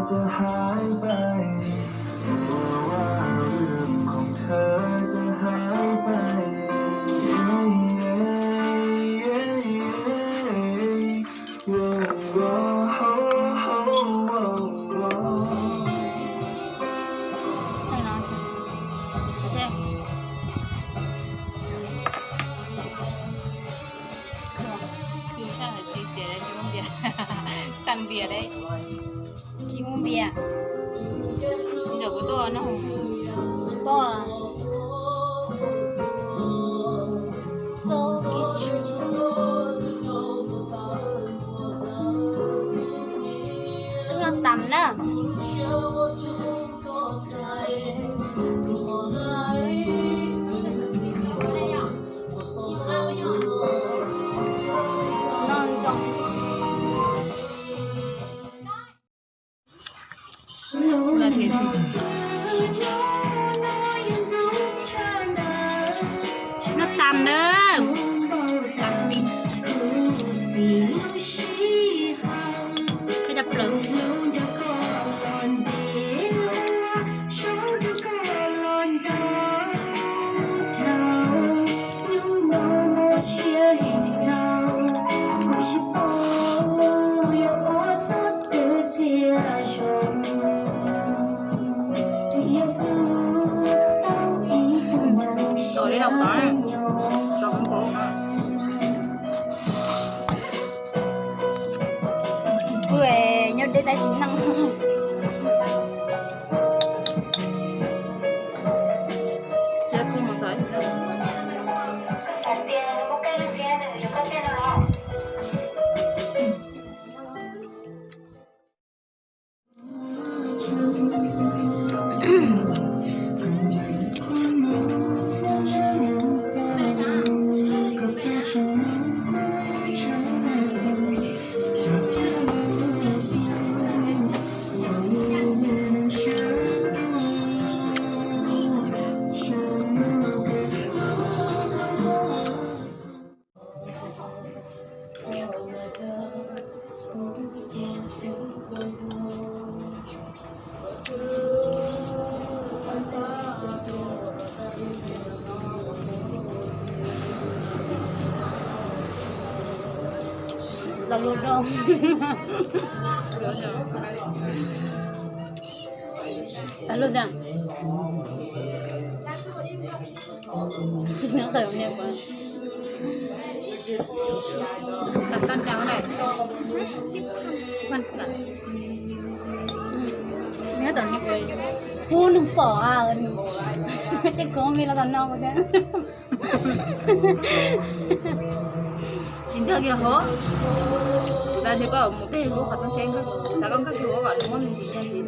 Xaj npias deb, tsis muaj npias. Ntawm kuv tuaj no, tsis pom. Wb noj tas na. Noj tas na. Nyob deb tab sis neeg. Los lus rau. Los lus ntag. Nyob tau niam pog. Tam toj ncav lawm. Nyob tau niam pog. Pub nws pom, tej koob me los tom no thiab. Tsis ntog kiag hov. Kuv tas tias koj mus tej lub qhov rooj seb, xav koj nkag kiag hov kom muab me ntsis ntsia ntsis.